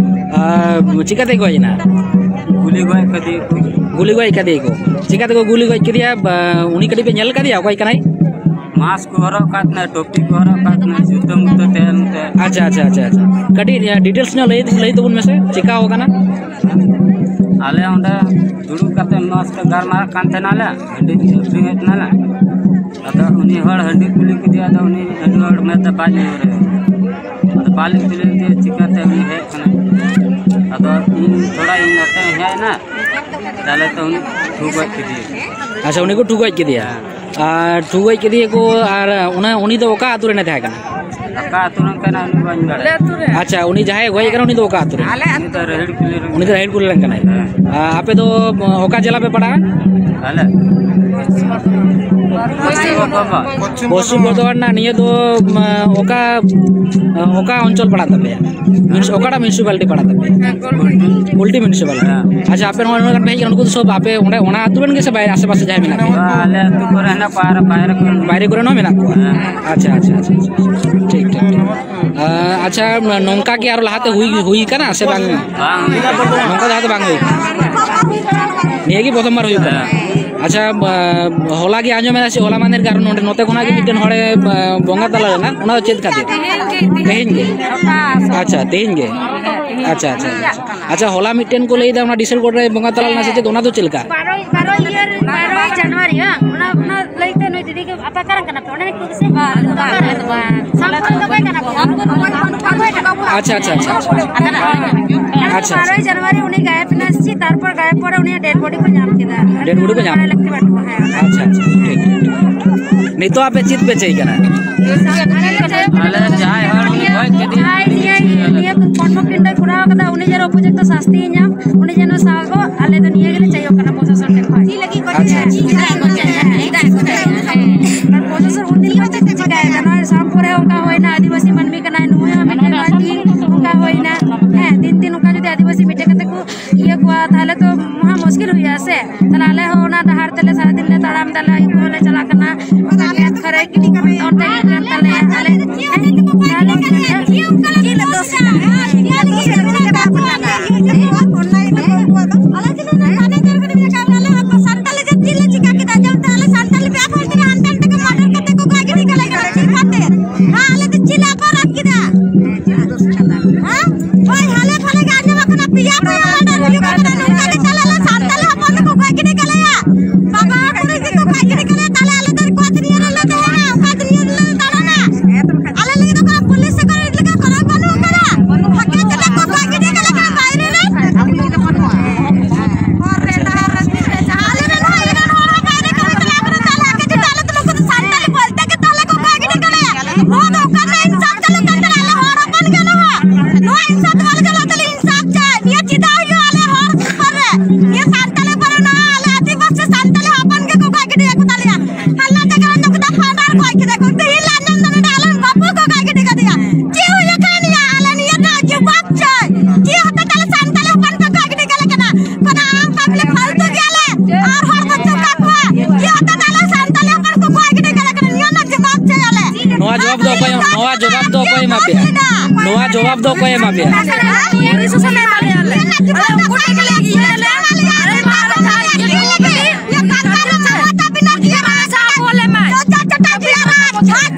ᱟᱨ ᱪᱤᱠᱟᱹᱛᱮ ᱜᱚᱡ ᱮᱱᱟ? ᱜᱩᱞᱤ ᱜᱚᱡ ᱠᱟᱫᱮᱭᱟ ᱠᱚ᱾ ᱜᱩᱞᱤ ᱜᱚᱡ ᱠᱟᱫᱮᱭᱟ ᱠᱚ᱾ ᱪᱤᱠᱟᱹ ᱛᱮᱠᱚ ᱜᱩᱞᱤ ᱜᱚᱡ ᱠᱮᱫᱮᱭᱟ? ᱵᱟ-, ᱩᱱᱤ ᱠᱟᱹᱴᱤᱡ ᱯᱮ ᱧᱮᱞ ᱠᱟᱫᱮᱭᱟ, ᱚᱠᱚᱭ ᱠᱟᱱᱟᱭ? ᱢᱟᱥᱠ ᱠᱚ ᱦᱚᱨᱚᱜ ᱠᱟᱜ ᱛᱟᱦᱮᱱᱟ, ᱴᱳᱯᱤ ᱠᱚ ᱦᱚᱨᱚᱜ ᱠᱟᱜ ᱛᱟᱦᱮᱱᱟ, ᱡᱩᱛᱟᱹ ᱢᱩᱛᱟᱹ ᱛᱟᱦᱮᱸ ᱞᱮᱱᱛᱮ᱾ ᱟᱪᱪᱷᱟ, ᱟᱪᱪᱷᱟ, ᱟᱪᱪᱷᱟ, ᱟᱪᱪᱷᱟ᱾ ᱠᱟᱹᱴᱤᱡ, ᱮ, ᱰᱤᱴᱮᱞᱥ ᱧᱚᱜ ᱞᱟᱹᱭ, ᱞᱟᱹᱭ ᱛᱟᱵᱚᱱ ᱢᱮᱥᱮ, ᱪᱮᱠᱟᱣ ᱠᱟᱱᱟ? ᱟᱞᱮ ᱚᱸᱰᱮ ᱫᱩᱲᱩᱵ ᱠᱟᱛᱮ ᱢᱟᱥᱠ ᱛᱮ ᱜᱟᱞᱢᱟᱨᱟᱜ ᱠᱟᱱ ᱛᱟᱦᱮᱱᱟᱞᱮ, ᱦᱟᱺᱰᱤ ᱟᱹᱠᱷᱨᱤᱧᱮᱫ ᱛᱟᱦᱮᱱᱟᱞᱮ᱾ ᱟᱫᱚ ᱩᱱᱤ ᱦᱚᱲ ᱦᱟᱺᱰᱤ ᱠᱩᱞᱤ ᱠᱮᱫᱮᱭᱟ, ᱟᱫᱚ ᱩᱱᱤ ᱦᱟᱺᱰᱤ ᱦᱚᱲ ᱢᱮᱱᱫᱟ ᱵᱟᱭ ᱧᱩ ᱨᱮ᱾ ᱟᱫᱚ ᱵᱟᱞᱮ ᱠᱩᱞᱤ ᱞᱮᱫᱮᱭᱟ ᱪᱤᱠᱟᱹᱛᱮ ᱩᱱᱤ ᱦᱮᱡ ᱠᱟᱱᱟᱭ᱾ ᱟᱫᱚ ᱤᱧ ᱛᱷᱚᱲᱟ ᱤᱧ ᱱᱚᱛᱮ ᱦᱮᱡ ᱮᱱᱟ, ᱛᱟᱦᱞᱮ ᱛᱚ ᱩᱱᱤ ᱴᱷᱩ ᱜᱚᱡ ᱠᱮᱫᱮᱭᱟ᱾ ᱟᱪᱪᱷᱟ, ᱩᱱᱤ ᱠᱚ ᱴᱷᱩ ᱜᱚᱡ ᱠᱮᱫᱮᱭᱟ᱾ ᱦᱮᱸ᱾ ᱟᱨ ᱴᱷᱩ ᱜᱚᱡ ᱠᱮᱫᱮᱭᱟ ᱠᱚ, ᱟᱨ ᱚᱱᱟ, ᱩᱱᱤ ᱫᱚ ᱚᱠᱟ ᱟᱹᱛᱩ ᱨᱮᱱᱮ ᱛᱟᱦᱮᱸ ᱠᱟᱱᱟ? ᱚᱠᱟ ᱟᱹᱛᱩ ᱨᱮᱱ ᱠᱟᱱᱟ ᱩᱱᱤ ᱵᱟᱹᱧ ᱵᱟᱲᱟᱭᱟ᱾ ᱟᱪᱪᱷᱟ, ᱩᱱᱤ ᱡᱟᱦᱟᱸᱭ ᱜᱚᱡ ᱠᱟᱱᱟ ᱩᱱᱤ ᱫᱚ ᱚᱠᱟ ᱟᱹᱛᱩ ᱨᱮᱱ? ᱩᱱᱤ ᱫᱚ ᱨᱟᱦᱮᱲ ᱠᱩᱞᱤ ᱨᱮᱱ᱾ ᱩᱱᱤ ᱫᱚ ᱨᱟᱦᱮᱲ ᱠᱩᱞᱤ ᱨᱮᱱ ᱠᱟᱱᱟᱭ᱾ ᱦᱮᱸ᱾ ᱟᱨ ᱟᱯᱮ ᱫᱚ, ᱚᱠᱟ ᱡᱮᱞᱟ ᱯᱮ ᱯᱟᱲᱟᱜᱼᱟ? ᱟᱞᱮ? ᱯᱚᱥᱪᱤᱢ ᱵᱚᱨᱫᱷᱚᱢᱟᱱ᱾ ᱯᱚᱥᱪᱤᱢ ᱵᱚᱨᱫᱷᱚᱢᱟᱱ ᱨᱮᱱᱟᱜ ᱱᱤᱭᱟᱹ ᱫᱚ, ᱢᱟ, ᱚᱠᱟ, ᱚᱠᱟ ᱚᱧᱪᱚᱞ ᱯᱟᱲᱟᱜ ᱛᱟᱯᱮᱭᱟ? ᱢᱤᱱᱥ-, ᱚᱠᱟᱴᱟᱜ ᱢᱤᱱᱥᱤᱯᱟᱞᱤᱴᱤ ᱯᱟᱲᱟᱜ ᱛᱟᱯᱮᱭᱟ? ᱦᱮᱸ, ᱜᱩᱞᱴᱤ᱾ ᱜᱩᱞᱴᱤ ᱢᱤᱱᱥᱤᱯᱟᱞᱤᱴᱤ᱾ ᱦᱮᱸ᱾ ᱟᱪᱪᱷᱟ, ᱟᱯᱮ ᱱᱚᱣᱟ ᱱᱚᱰᱮ ᱯᱮ ᱦᱮᱡ ᱠᱟᱱᱟ, ᱩᱱᱠᱩ ᱫᱚ ᱥᱚᱵ ᱟᱯᱮ ᱚᱸᱰᱮ, ᱚᱱᱟ ᱟᱹᱛᱩ ᱨᱮᱱ ᱜᱮ ᱥᱮ ᱵᱟᱭ-, ᱟᱥᱮ ᱯᱟᱥᱮ ᱡᱟᱦᱟᱸᱭ ᱢᱮᱱᱟᱜ ᱠᱚᱣᱟ? ᱵᱟ, ᱟᱞᱮ ᱟᱹᱛᱩ ᱠᱚᱨᱮ ᱦᱮᱱᱟᱜ ᱠᱚᱣᱟ, ᱟᱨ ᱵᱟᱭᱨᱮ ᱠᱚᱨᱮ ᱦᱚᱸ ᱢᱮᱱᱟᱜ ᱠᱚᱣᱟ᱾ ᱵᱟᱭᱨᱮ ᱠᱚᱨᱮ ᱦᱚᱸ ᱢᱮᱱᱟᱜ ᱠᱚᱣᱟ? ᱦᱮᱸ᱾ ᱟᱪᱪᱷᱟ, ᱟᱪᱪᱷᱟ, ᱟᱪᱪᱷᱟ, ᱟᱪᱪᱷᱟ᱾ ᱴᱷᱤᱠ, ᱴᱷᱤᱠ, ᱴᱷᱤᱠ᱾ ᱟᱸ, ᱟᱪᱪᱷᱟ, ᱱᱚᱝᱠᱟ ᱜᱮ ᱟᱨᱚ ᱞᱟᱦᱟᱛᱮ ᱦᱩᱭ, ᱦᱩᱭ ᱠᱟᱱᱟ ᱥᱮ ᱵᱟᱝ? ᱵᱟᱝ ᱦᱩᱭ ᱠᱟᱱᱟ᱾ ᱱᱚᱝᱠᱟ ᱫᱚ ᱞᱟᱦᱟᱛᱮ ᱵᱟᱝ ᱦᱩᱭ ᱠᱟᱱᱟ? ᱱᱤᱭᱟᱹ ᱜᱮ ᱯᱨᱚᱛᱷᱚᱢ ᱵᱟᱨ ᱦᱩᱭᱩᱜ ᱠᱟᱱᱟ? ᱦᱮᱸ᱾ ᱟᱪᱪᱷᱟ, ᱵᱟ-, ᱦᱚᱞᱟ ᱜᱮ ᱟᱸᱡᱚᱢᱮᱱᱟ ᱥᱮ ᱦᱚᱞᱟ ᱢᱟᱦᱫᱮᱨ ᱜᱮ ᱟᱨᱚ ᱱᱚᱰᱮ, ᱱᱚᱛᱮ ᱠᱷᱚᱱᱟᱜ ᱜᱮ ᱢᱤᱫᱴᱮᱱ ᱦᱚᱲᱮ, ᱵᱟ-, ᱵᱚᱸᱜᱟ ᱛᱟᱞᱟ ᱞᱮᱱᱟ, ᱚᱱᱟ ᱫᱚ ᱪᱮᱫ ᱠᱷᱟᱹᱛᱤᱨ? ᱛᱮᱦᱮᱧ ᱜᱮ᱾ ᱛᱮᱦᱮᱧ ᱜᱮ? ᱟᱪᱪᱷᱟ, ᱛᱮᱦᱮᱧ ᱜᱮ᱾ ᱟᱪᱪᱷᱟ, ᱟᱪᱪᱷᱟ, ᱟᱪᱪᱷᱟ᱾ ᱟᱪᱪᱷᱟ, ᱦᱚᱞᱟ ᱢᱤᱫᱴᱮᱱ ᱠᱚ ᱞᱟᱹᱭᱫᱟ ᱚᱱᱟ ᱰᱤᱥᱮᱢᱵᱚᱨ ᱨᱮ ᱵᱚᱸᱜᱟ ᱛᱟᱞᱟ ᱞᱮᱱᱟ ᱥᱮ ᱪᱮᱫ, ᱚᱱᱟ ᱫᱚ ᱪᱮᱫ ᱞᱮᱠᱟ? ᱵᱟᱨᱚᱭ, ᱵᱟᱨᱚᱭ ᱤᱭᱟᱹ ᱨᱮ, ᱵᱟᱨᱚᱭ ᱡᱟᱱᱩᱣᱟᱨᱤ ᱵᱟᱝ? ᱚᱱᱟ, ᱚᱱᱟ ᱞᱟᱹᱭᱛᱮ ᱱᱩᱭ ᱫᱤᱫᱤ ᱜᱮ ᱚᱠᱟ ᱠᱟᱨᱟᱝ ᱠᱟᱱᱟ ᱯᱮ? ᱚᱸᱰᱮ ᱠᱚ ᱥᱮ ᱵᱟᱝ? ᱵᱟᱝ, ᱵᱟᱝ᱾ ᱥᱟᱱᱛᱟᱲ ᱫᱚ ᱵᱟᱭ ᱠᱟᱱᱟ ᱠᱚ᱾ ᱟᱪᱪᱷᱟ, ᱟᱪᱪᱷᱟ, ᱟᱪᱪᱷᱟ᱾ ᱟᱪᱪᱷᱟ, ᱟᱪᱪᱷᱟ᱾ ᱵᱟᱨᱚᱭ ᱡᱟᱱᱩᱣᱟᱨᱤ ᱩᱱᱤ ᱜᱟᱭᱮᱵ ᱮᱱᱟ ᱥᱮ, ᱛᱟᱨᱯᱚᱨ ᱜᱟᱭᱮᱵ ᱯᱚᱨᱮ ᱩᱱᱤᱭᱟᱜ ᱰᱮᱰ ᱵᱚᱰᱤ ᱠᱚ ᱧᱟᱢ ᱠᱮᱫᱟ᱾ ᱰᱮᱰ ᱵᱚᱰᱤ ᱠᱚ ᱧᱟᱢ ᱵᱟᱲᱟᱭ ᱞᱟᱹᱠᱛᱤ ᱵᱟᱹᱱᱩᱜᱼᱟ, ᱦᱮᱸ᱾ ᱟᱪᱪᱷᱟ, ᱟᱪᱪᱷᱟ, ᱴᱷᱤᱠ, ᱴᱷᱤᱠ, ᱴᱷᱤᱠ᱾ ᱱᱤᱛᱚᱜ ᱟᱯᱮ ᱪᱮᱫ ᱯᱮ ᱪᱟᱹᱭ ᱠᱟᱱᱟ? ᱟᱞᱮ ᱡᱟᱦᱟᱸᱭ ᱦᱚᱲ ᱜᱚᱡ ᱠᱮᱫᱮ᱾ ᱡᱟᱦᱟᱸᱭ ᱱᱤᱭᱟᱹ, ᱱᱤᱭᱟᱹ ᱠᱚᱨᱢᱚ ᱠᱟᱱᱰᱚᱭ ᱠᱚᱨᱟᱣ ᱠᱟᱫᱟ, ᱩᱱᱤ ᱡᱮᱱᱚ ᱩᱯᱚᱡᱩᱠᱛᱚ ᱥᱟᱥᱛᱤᱭ ᱧᱟᱢ, ᱩᱱᱤ ᱡᱮᱱᱚ ᱥᱟᱵᱚᱜ, ᱟᱞᱮ ᱫᱚ ᱱᱤᱭᱟᱹ ᱜᱮᱞᱮ ᱪᱟᱹᱭᱚᱜ ᱠᱟᱱᱟ ᱯᱨᱚᱥᱟᱥᱚᱱ ᱴᱷᱮᱱ ᱠᱷᱚᱱ᱾ ᱟᱪᱪᱷᱟ, ᱟᱪᱪᱷᱟ᱾ ᱟᱨ ᱯᱨᱚᱥᱟᱥᱚᱱ ᱩᱱᱫᱤᱱ ᱠᱷᱚᱱ ᱪᱮᱫ ᱪᱤᱠᱟᱹᱭᱮᱫᱟ? ᱱᱚᱣᱟ ᱥᱟᱢ ᱯᱚᱨᱮ ᱚᱱᱠᱟ ᱦᱩᱭᱱᱟ, ᱟᱹᱫᱤᱵᱟᱹᱥᱤ ᱢᱟᱹᱱᱢᱤ ᱠᱟᱱᱟᱭ ᱱᱩᱭ ᱦᱚᱸ ᱢᱤᱫᱴᱮᱱ ᱱᱚᱣᱟ ᱫᱤᱱ ᱚᱱᱠᱟ ᱦᱩᱭᱱᱟ᱾ ᱦᱮᱸ, ᱫᱤᱱ ᱫᱤᱱ ᱚᱱᱠᱟ ᱡᱩᱫᱤ ᱟᱹᱫᱤᱵᱟᱹᱥᱤ ᱢᱤᱫᱴᱮᱱ ᱠᱟᱛᱮ ᱠᱚ ᱤᱭᱟᱹ ᱠᱚᱣᱟ, ᱛᱟᱦᱞᱮ ᱛᱚ ᱢᱚᱦᱟ ᱢᱩᱥᱠᱤᱞ ᱦᱩᱭᱩᱜᱼᱟ ᱥᱮ᱾ ᱛᱟᱦᱞᱮ ᱟᱞᱮ ᱦᱚᱸ ᱚᱱᱟ ᱰᱟᱦᱟᱨ ᱛᱮᱞᱮ ᱥᱟᱨᱟᱫᱤᱱ ᱞᱮ ᱛᱟᱲᱟᱢ ᱫᱟᱞᱮ, ᱟᱹᱭᱩᱵ ᱠᱚᱦᱚᱸ ᱞᱮ ᱪᱟᱞᱟᱜ ᱠᱟᱱᱟ᱾ ᱚᱱᱟ ᱠᱷᱮᱛ ᱠᱚᱨᱮ ᱚᱱᱛᱮ ᱜᱮ ᱠᱟᱱ ᱛᱟᱞᱮᱭᱟ᱾ ᱟᱞᱮ ᱦᱮᱸ, ᱛᱟᱦᱞᱮ ᱥᱟᱱᱛᱟᱞᱤ ᱡᱟᱹᱛᱤ ᱞᱮ ᱪᱤᱠᱟ ᱠᱮᱫᱟ? ᱡᱮ ᱛᱟᱦᱞᱮ ᱥᱟᱱᱛᱟᱞᱤ ᱵᱮᱯᱟᱨ ᱛᱮ ᱦᱟᱱᱛᱮ ᱱᱟᱛᱮ ᱠᱚ ᱢᱟᱨᱰᱟᱨ ᱠᱟᱛᱮ ᱠᱚ ᱜᱚᱡ ᱜᱤᱰᱤ ᱠᱟᱞᱮ ᱠᱟᱱᱟ᱾ ᱪᱮᱫ ᱠᱷᱟᱹᱛᱤᱨ? ᱦᱮᱸ, ᱟᱞᱮ ᱫᱚ ᱪᱮᱫ ᱞᱮ ᱚᱯᱚᱨᱟᱫ ᱠᱮᱫᱟ? ᱦᱮᱸ? ᱦᱳᱭ, ᱦᱟᱞᱮ ᱯᱷᱟᱞᱮ ᱜᱮ ᱟᱸᱡᱚᱢᱚᱜ ᱠᱟᱱᱟ, ᱯᱮᱭᱟ ᱯᱮᱭᱟ ᱢᱟᱨᱰᱟᱨ ᱦᱩᱭᱩᱜ ᱠᱟᱱᱟ᱾ ᱱᱚᱝᱠᱟ ᱜᱮ ᱛᱟᱦᱞᱮ ᱟᱞᱮ ᱥᱟᱱᱛᱟᱞᱤ ᱦᱚᱯᱚᱱ ᱫᱚᱠᱚ ᱜᱚᱡ ᱜᱤᱰᱤ ᱠᱟᱞᱮᱭᱟ᱾ ᱵᱟᱵᱟ ᱠᱩᱲᱤ ᱜᱮᱠᱚ ᱜᱚᱡ ᱜᱤᱰᱤ ᱠᱟᱞᱮᱭᱟ᱾ ᱛᱟᱦᱞᱮ ᱟᱞᱮ ᱫᱚ ᱚᱠᱟ ᱫᱩᱱᱤᱭᱟᱹ ᱨᱮᱞᱮ ᱛᱟᱦᱮᱱᱟ? ᱚᱠᱟ ᱫᱩᱱᱤᱭᱟᱹ ᱨᱮᱞᱮ ᱫᱟᱬᱟᱱᱟ? ᱟᱞᱮ ᱞᱟᱹᱜᱤᱫ ᱫᱚ ᱠᱳᱱᱳ ᱯᱩᱞᱤᱥ ᱥᱮ ᱠᱳᱱᱳ ᱞᱮᱠᱟ ᱠᱚᱨᱟᱣ ᱵᱟᱹᱱᱩᱜ ᱠᱟᱫᱟ᱾ ᱵᱷᱟᱜᱮ ᱪᱮᱫ ᱠᱚ ᱜᱚᱡ ᱜᱤᱰᱤ ᱠᱟᱞᱮ ᱠᱟᱱᱟ ᱵᱟᱭᱨᱮ ᱨᱮ᱾ ᱦᱚᱨ ᱨᱮ, ᱰᱟᱦᱟᱨ ᱨᱮ, ᱟᱞᱮ ᱨᱮᱱ ᱦᱚᱸ ᱤᱧ ᱨᱮᱱ ᱦᱚᱲ ᱦᱚᱸ ᱵᱟᱭᱨᱮ ᱠᱟᱹᱢᱤ ᱪᱟᱞᱟᱣ ᱠᱟᱱᱟ᱾ ᱛᱟᱦᱞᱮ ᱟᱯᱮ ᱪᱮᱫ ᱟᱞᱮ ᱫᱚ ᱱᱩᱠᱩ ᱫᱚ ᱥᱟᱱᱛᱟᱲ ᱵᱚᱞᱛᱮ ᱜᱮ ᱛᱟᱦᱞᱮ ᱠᱚ ᱜᱚᱡ ᱜᱤᱰᱤ ᱠᱟᱞᱮᱭᱟ? ᱱᱚᱣᱟ ᱫᱚ ᱚᱠᱟ ᱨᱮᱱᱟᱜ ᱤᱱᱥᱟᱯ ᱪᱟᱹᱞᱩᱜ ᱠᱟᱱ ᱛᱟᱞᱮᱭᱟ? ᱟᱞᱮ ᱦᱚᱲ ᱦᱚᱯᱚᱱ ᱜᱮ ᱱᱚᱣᱟ, ᱱᱚᱣᱟ ᱤᱱᱥᱟᱯ ᱫᱚ ᱵᱟᱞᱮ ᱪᱟᱞᱟᱜ ᱛᱟᱞᱮ ᱤᱱᱥᱟᱯ ᱪᱮᱫ? ᱱᱤᱭᱟᱹ ᱪᱮᱫᱟᱜ ᱦᱩᱭᱩᱜᱼᱟ ᱟᱞᱮ ᱦᱚᱲ ᱦᱚᱯᱚᱱ ᱨᱮ? ᱱᱤᱭᱟᱹ ᱥᱟᱱᱛᱟᱲ ᱦᱚᱯᱚᱱ ᱨᱮ ᱱᱚᱣᱟ ᱟᱞᱮ ᱟᱹᱫᱤᱵᱟᱹᱥᱤ ᱥᱟᱱᱛᱟᱲ ᱦᱚᱯᱚᱱ ᱜᱮᱠᱚ ᱜᱚᱡ ᱜᱤᱰᱤᱭᱟ ᱠᱚ ᱛᱟᱞᱮᱭᱟ᱾ ᱦᱟᱞᱞᱟ ᱛᱮᱜᱮ ᱩᱱᱠᱩ ᱫᱚ ᱦᱚᱲ ᱦᱚᱲ ᱜᱚᱡ ᱠᱮᱫᱟ ᱠᱚ᱾ ᱛᱮᱦᱮᱧ ᱞᱮ ᱟᱸᱡᱚᱢ ᱫᱟ ᱱᱚᱰᱮ ᱟᱞᱮ ᱵᱟᱹᱵᱩ ᱠᱚ ᱜᱚᱡ ᱜᱤᱰᱤ ᱠᱟᱫᱮᱭᱟ᱾ ᱪᱮᱫ ᱦᱩᱭ ᱟᱠᱟᱱ ᱱᱤᱭᱟᱹ? ᱟᱞᱮ ᱱᱤᱭᱟᱹ ᱫᱚ ᱡᱩᱵᱚᱠ ᱪᱟᱹᱭ᱾ ᱪᱮᱫ ᱦᱚᱛᱮ ᱛᱮ ᱟᱞᱮ ᱥᱟᱱᱛᱟᱲ ᱦᱚᱯᱚᱱ ᱠᱚ ᱜᱚᱡ ᱜᱤᱰᱤ ᱠᱟᱞᱮ ᱠᱟᱱᱟ? ᱠᱳᱱᱳ ᱟᱢ ᱯᱟᱵᱞᱤᱠ ᱯᱷᱟᱞᱛᱩ ᱜᱮᱭᱟᱞᱮ᱾ ᱟᱨ ᱦᱚᱲ ᱠᱚ ᱪᱚᱠᱟ ᱠᱚᱣᱟ᱾ ᱪᱮᱫ ᱦᱚᱛᱮ ᱛᱮ ᱟᱞᱮ ᱥᱟᱱᱛᱟᱲ ᱦᱚᱯᱚᱱ ᱠᱚ ᱜᱚᱡ ᱜᱤᱰᱤ ᱠᱟᱞᱮ ᱠᱟᱱᱟ? ᱱᱤᱭᱟᱹ ᱨᱮᱱᱟᱜ ᱡᱩᱵᱚᱠ ᱪᱟᱹᱭ ᱟᱞᱮ᱾ ᱱᱚᱣᱟ ᱡᱚᱵᱟᱵ ᱫᱚ ᱚᱠᱚᱭ, ᱱᱚᱣᱟ ᱡᱚᱵᱟᱵ ᱫᱚ ᱚᱠᱚᱭ ᱮᱢᱟ ᱯᱮᱭᱟ? ᱱᱚᱣᱟ ᱡᱚᱵᱟᱵ ᱫᱚ ᱚᱠᱚᱭ ᱮᱢᱟ ᱯᱮᱭᱟ? ᱯᱩᱞᱤᱥ ᱥᱚᱥᱚᱱ ᱮᱢᱟ ᱞᱮᱭᱟ ᱞᱮ᱾ ᱟᱞᱮ ᱩᱱᱠᱩ ᱴᱷᱮᱱ ᱜᱮᱞᱮ ᱤᱭᱟᱹ ᱞᱮ᱾ ᱟᱞᱮ ᱢᱟ ᱟᱨᱚ ᱡᱟᱦᱟᱸ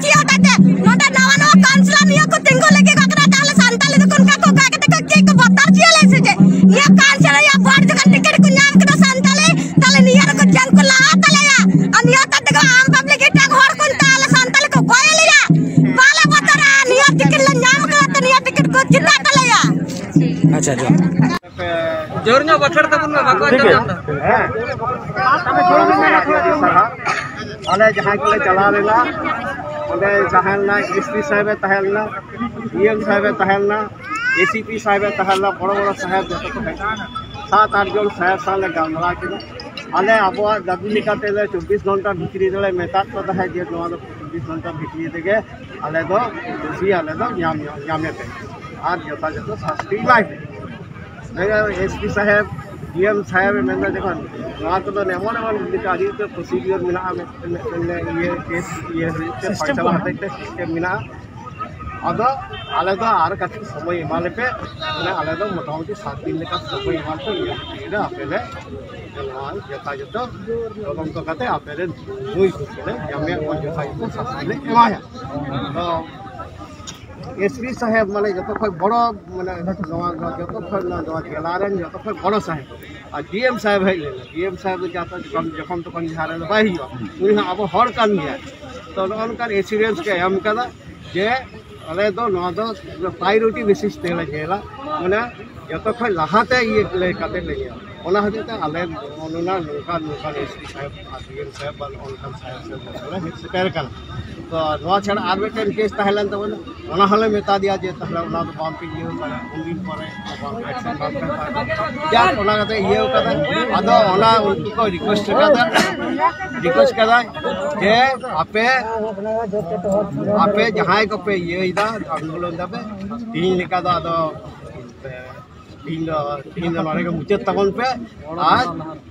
ᱤᱭᱟᱹ ᱠᱚ ᱠᱟᱹᱴᱤᱡ ᱱᱚᱰᱮ ᱱᱟᱣᱟ ᱱᱟᱣᱟ ᱠᱟᱣᱩᱱᱥᱤᱞᱟᱨ ᱱᱤᱭᱟᱹ ᱠᱚ ᱛᱤᱸᱜᱩ ᱞᱟᱹᱜᱤᱫ ᱠᱚ ᱠᱟᱱᱟ, ᱛᱟᱦᱞᱮ ᱥᱟᱱᱛᱟᱞᱤ ᱫᱚᱠᱚ ᱚᱱᱠᱟ ᱠᱚ ᱚᱱᱠᱟ ᱠᱟᱛᱮ ᱠᱚ ᱪᱮᱫ ᱠᱚ ᱵᱚᱛᱚᱨ ᱪᱮᱫ ᱞᱮ ᱥᱮ ᱪᱮᱫ? ᱱᱤᱭᱟᱹ ᱠᱟᱣᱩᱱᱥᱤᱞᱟᱨ ᱨᱮᱭᱟᱜ ᱵᱳᱨᱰ ᱡᱚᱠᱷᱚᱱ ᱴᱤᱠᱤᱴ ᱠᱚ ᱧᱟᱢ ᱠᱮᱫᱟ ᱥᱟᱱᱛᱟᱞᱤ, ᱛᱟᱦᱞᱮ ᱱᱤᱭᱟᱹ ᱨᱮᱠᱚ ᱡᱮᱞ ᱠᱚ ᱞᱟᱦᱟ ᱛᱟᱞᱮᱭᱟ᱾ ᱟᱨ ᱱᱤᱭᱟᱹ ᱛᱟᱭᱚᱢ ᱛᱮᱠᱚ ᱟᱢ ᱯᱟᱵᱞᱤᱠ ᱮᱴᱟᱜ ᱦᱚᱲ ᱟᱪᱪᱷᱟ, ᱡᱚᱦᱟᱨ᱾ ᱡᱳᱨ ᱧᱚᱜ ᱵᱟᱠᱷᱮᱲ ᱛᱟᱵᱚᱱ ᱢᱮ, ᱵᱟᱠᱚ ᱟᱸᱡᱚᱢ ᱧᱟᱢ ᱮᱫᱟ᱾ ᱦᱮᱸ᱾ ᱟᱹᱰᱤ ᱟᱹᱰᱤ ᱥᱟᱨᱦᱟᱣ᱾ ᱟᱞᱮ ᱡᱟᱦᱟᱸᱭ ᱠᱚᱞᱮ ᱪᱟᱞᱟᱣ ᱞᱮᱱᱟ, ᱚᱸᱰᱮ ᱛᱟᱦᱮᱸ ᱞᱮᱱᱟ, ᱮᱥ ᱯᱤ ᱥᱟᱦᱮᱵᱮ ᱛᱟᱦᱮᱸ ᱞᱮᱱᱟ, ᱰᱤ ᱮᱢ ᱥᱟᱦᱮᱵᱮ ᱛᱟᱦᱮᱸ ᱞᱮᱱᱟ, ᱮ ᱥᱤ ᱯᱤ ᱥᱟᱦᱮᱵᱮ ᱛᱟᱦᱮᱸ ᱞᱮᱱᱟ, ᱵᱚᱲᱚ ᱵᱚᱲᱚ ᱥᱟᱦᱮᱵ ᱡᱚᱛᱚ ᱠᱚ ᱦᱮᱡ ᱞᱮᱱᱟ᱾ ᱥᱟᱛ ᱟᱴ ᱡᱚᱱ ᱥᱟᱦᱮᱵ ᱥᱟᱶ ᱞᱮ ᱜᱟᱞᱢᱟᱨᱟᱣ ᱠᱮᱫᱟ᱾ ᱟᱞᱮ ᱟᱵᱚᱣᱟᱜ ᱫᱟᱹᱵᱤ ᱞᱮᱠᱟᱛᱮ ᱞᱮ ᱪᱚᱵᱵᱤᱥ ᱜᱷᱚᱱᱴᱟ ᱵᱷᱤᱛᱨᱤ ᱨᱮᱞᱮ ᱢᱮᱛᱟᱫ ᱠᱚ ᱛᱟᱦᱮᱸᱫ ᱡᱮ ᱱᱚᱣᱟ ᱫᱚ ᱪᱚᱵᱵᱤᱥ ᱜᱷᱚᱱᱴᱟ ᱵᱷᱤᱛᱨᱤ ᱨᱮᱜᱮ ᱟᱞᱮ ᱫᱚ ᱫᱳᱥᱤ ᱟᱞᱮ ᱫᱚ ᱧᱟᱢ ᱧᱟᱢᱮ ᱯᱮ ᱟᱨ ᱡᱚᱛᱷᱟᱡᱚᱛᱷᱚ ᱥᱟᱥᱛᱤ ᱮᱢᱟᱭ ᱯᱮ᱾ ᱮᱥ ᱯᱤ ᱥᱟᱦᱮᱵ, ᱰᱤ ᱮᱢ ᱥᱟᱦᱮᱵ ᱮ ᱢᱮᱱᱫᱟ, ᱡᱚᱠᱷᱚᱱ ᱱᱚᱣᱟ ᱠᱚᱫᱚ ᱮᱢᱚᱱ ᱮᱢᱚᱱ ᱢᱤᱫᱴᱮᱱ ᱟᱹᱰᱤ ᱩᱛᱟᱹᱨ ᱯᱨᱚᱥᱤᱰᱤᱭᱳᱨ ᱢᱮᱱᱟᱜᱼᱟ, ᱢᱤᱫᱴᱮᱱ ᱢᱤᱫᱴᱮᱱ ᱤᱭᱟᱹ ᱠᱮᱥ ᱤᱭᱟᱹ ᱦᱩᱭᱩᱜ ᱛᱮ ᱯᱷᱚᱭᱥᱟᱞᱟ ᱦᱚᱛᱮᱡ ᱛᱮ ᱥᱤᱥᱴᱮᱢ ᱢᱮᱱᱟᱜᱼᱟ᱾ ᱟᱫᱚ ᱟᱞᱮ ᱫᱚ ᱟᱨ ᱠᱟᱹᱴᱤᱡ ᱥᱚᱢᱚᱭ ᱮᱢᱟ ᱞᱮᱯᱮ, ᱢᱟᱱᱮ ᱟᱞᱮ ᱫᱚ ᱢᱚᱴᱟᱢᱩᱴᱤ ᱥᱟᱛ ᱫᱤᱱ ᱞᱮᱠᱟ ᱥᱚᱢᱚᱭ ᱮᱢᱟ ᱞᱮᱯᱮ, ᱤᱱᱟᱹ ᱵᱷᱤᱛᱨᱤ ᱨᱮ ᱟᱯᱮ ᱞᱮ ᱱᱚᱣᱟ ᱡᱚᱛᱷᱟᱡᱚᱛᱷᱚ ᱛᱚᱫᱚᱱᱛᱚ ᱠᱟᱛᱮ ᱟᱯᱮ ᱨᱮᱱ ᱱᱩᱭ ᱫᱚ ᱞᱮ ᱧᱟᱢᱮᱭᱟ, ᱚᱱᱟ ᱡᱚᱛᱷᱟᱡᱚᱛᱷᱚ ᱥᱟᱥᱛᱤ ᱞᱮ ᱮᱢᱟᱭᱟ᱾ ᱛᱚ ᱮᱥ ᱯᱤ ᱥᱟᱦᱮᱵ, ᱢᱟᱱᱮ ᱡᱚᱛᱚ ᱠᱷᱚᱱ ᱵᱚᱲᱚ, ᱢᱟᱱᱮ ᱱᱚᱣᱟ ᱡᱚᱛᱚ ᱠᱷᱚᱱ ᱱᱚᱣᱟ ᱡᱮᱞᱟ ᱨᱮᱱ ᱡᱚᱛᱚ ᱠᱷᱚᱱ ᱵᱚᱲᱚ ᱥᱟᱦᱮᱵ, ᱟᱨ ᱰᱤ ᱮᱢ ᱥᱟᱦᱮᱵ ᱦᱮᱡ ᱞᱮᱱᱟ᱾ ᱰᱤ ᱮᱢ ᱥᱟᱦᱮᱵ ᱫᱚ ᱡᱟᱦᱟᱸ ᱡᱚᱠᱷᱚᱱ ᱡᱚᱠᱷᱚᱱ ᱛᱚᱠᱷᱚᱱ ᱡᱟᱦᱟᱸ ᱨᱮ ᱵᱟᱭ ᱦᱤᱡᱩᱜᱼᱟ, ᱩᱱᱤ ᱦᱚᱸ ᱟᱵᱚ ᱦᱚᱲ ᱠᱟᱱ ᱜᱮᱭᱟᱭ᱾ ᱛᱚ ᱱᱚᱜᱼᱚ ᱱᱚᱝᱠᱟᱱ ᱮᱥᱤᱰᱮᱱᱥ ᱠᱚ ᱮᱢ ᱠᱟᱫᱟ ᱡᱮ ᱟᱞᱮ ᱫᱚ ᱱᱚᱣᱟ ᱫᱚ ᱯᱨᱟᱭᱳᱨᱤᱴᱤ ᱵᱮᱥᱤᱥ ᱛᱮᱞᱮ ᱧᱮᱞᱟ, ᱢᱟᱱᱮ ᱡᱚᱛᱚ ᱠᱷᱚᱱ ᱞᱟᱦᱟᱛᱮ ᱤᱭᱟᱹ ᱞᱮ ᱠᱟᱛᱮ ᱞᱮ ᱧᱮᱞᱟ᱾ ᱚᱱᱟ ᱦᱚᱛᱮᱡ ᱛᱮ ᱟᱞᱮ ᱱᱚᱜᱼᱚ ᱱᱚᱝᱠᱟ ᱱᱚᱝᱠᱟᱱ ᱮᱥ ᱯᱤ ᱥᱟᱦᱮᱵ ᱟᱨ ᱰᱤ ᱮᱢ ᱥᱟᱦᱮᱵ ᱵᱟ ᱱᱚᱜᱼᱚ ᱱᱚᱝᱠᱟᱱ ᱥᱟᱦᱮᱵ ᱥᱮ ᱞᱮ ᱦᱮᱡ ᱥᱮᱴᱮᱨ ᱠᱟᱱᱟ᱾ ᱛᱚ ᱱᱚᱣᱟ ᱪᱷᱟᱲᱟ ᱟᱨ ᱢᱤᱫᱴᱮᱱ ᱠᱮᱥ ᱛᱟᱦᱮᱸ ᱞᱮᱱ ᱛᱟᱵᱚᱱᱟ, ᱚᱱᱟ ᱦᱚᱸᱞᱮ ᱢᱮᱛᱟ ᱫᱮᱭᱟ ᱡᱮ ᱛᱟᱦᱞᱮ ᱚᱱᱟ ᱫᱚ ᱵᱟᱝ ᱯᱮ ᱤᱭᱟᱹ ᱠᱟᱱᱟ, ᱩᱱᱫᱤᱱ ᱯᱚᱨᱮ ᱵᱟᱝ ᱯᱮ ᱮᱠᱥᱮᱱ ᱵᱟᱝ ᱯᱮ ᱦᱟᱛᱟᱣ ᱠᱟᱱᱟ᱾ ᱡᱟᱠ, ᱚᱱᱟ ᱠᱟᱛᱮ ᱤᱭᱟᱹ ᱠᱟᱫᱟ᱾ ᱟᱫᱚ ᱚᱱᱟ ᱩᱱᱠᱩ ᱠᱚ ᱨᱤᱠᱩᱭᱮᱥᱴ ᱠᱟᱫᱟ, ᱨᱤᱠᱩᱭᱮᱥᱴ ᱠᱟᱫᱟ ᱡᱮ ᱟᱯᱮ ᱟᱯᱮ ᱡᱟᱦᱟᱸᱭ ᱠᱚᱯᱮ ᱤᱭᱟᱹᱭᱮᱫᱟ, ᱟᱱᱫᱳᱞᱚᱱ ᱫᱟᱯᱮ, ᱛᱤᱦᱤᱧ ᱞᱮᱠᱟ ᱫᱚ ᱟᱫᱚ ᱛᱤᱦᱤᱧ ᱫᱚ ᱛᱤᱦᱤᱧ ᱫᱚ ᱱᱚᱰᱮ ᱜᱮ ᱢᱩᱪᱟᱹᱫ ᱛᱟᱵᱚᱱ ᱯᱮ᱾ ᱟᱨ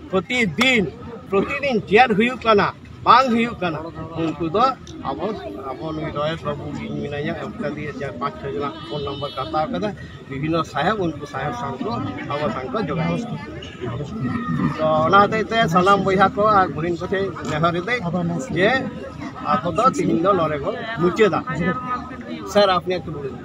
ᱯᱨᱚᱛᱤᱫᱤᱱ ᱯᱨᱚᱛᱤᱫᱤᱱ ᱪᱮᱫ ᱦᱩᱭᱩᱜ ᱠᱟᱱᱟ ᱵᱟᱝ ᱦᱩᱭᱩᱜ ᱠᱟᱱᱟ, ᱩᱱᱠᱩ ᱫᱚ ᱟᱵᱚ ᱟᱵᱚ ᱱᱩᱭ ᱨᱚᱭᱮᱞ ᱵᱟᱹᱵᱩ ᱤᱧ ᱢᱮᱱᱟᱧᱟ, ᱮᱢ ᱠᱟᱫᱮᱭᱟ ᱪᱟᱨ ᱯᱟᱸᱪ ᱪᱷᱚ ᱡᱚᱱᱟᱜ ᱯᱷᱳᱱ ᱱᱟᱢᱵᱟᱨ ᱠᱚ ᱦᱟᱛᱟᱣ ᱠᱟᱫᱟ᱾ ᱵᱤᱵᱷᱤᱱᱱᱚ ᱥᱟᱦᱮᱵ ᱩᱱᱠᱩ ᱥᱟᱦᱮᱵ ᱥᱟᱶ ᱠᱚ ᱟᱵᱚ ᱥᱟᱶ ᱠᱚ ᱡᱳᱜᱟᱡᱳᱜᱽ᱾ ᱛᱚ ᱚᱱᱟ ᱦᱚᱛᱮᱡ ᱛᱮ ᱥᱟᱱᱟᱢ ᱵᱚᱭᱦᱟ ᱠᱚ ᱟᱨ ᱜᱷᱩᱨᱤᱱ ᱠᱚ ᱴᱷᱮᱱ ᱱᱮᱦᱚᱨ ᱮᱫᱟᱹᱧ ᱡᱮ ᱟᱵᱚ ᱫᱚ ᱛᱤᱦᱤᱧ ᱫᱚ ᱱᱚᱰᱮ ᱵᱚᱱ ᱢᱩᱪᱟᱹᱫᱟ᱾ স্যার, আপনি একটু বলে দিন।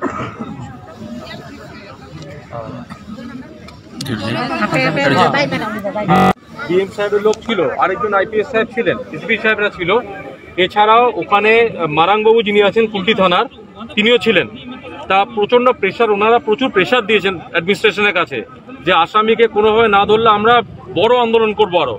ডিএম সাহেবের লোক ছিল, আরেকজন আইপিএস সাহেব ছিলেন, এসপি সাহেবরা ছিল। এছাড়াও ওখানে মারাংবাবু যিনি আছেন কুলটি থানার, তিনিও ছিলেন। তা প্রচণ্ড প্রেশার, ওনারা প্রচুর প্রেশার দিয়েছেন অ্যাডমিনিস্ট্রেশনের কাছে যে আসামিকে কোনোভাবে না ধরলে আমরা বড় আন্দোলন করবো আরও।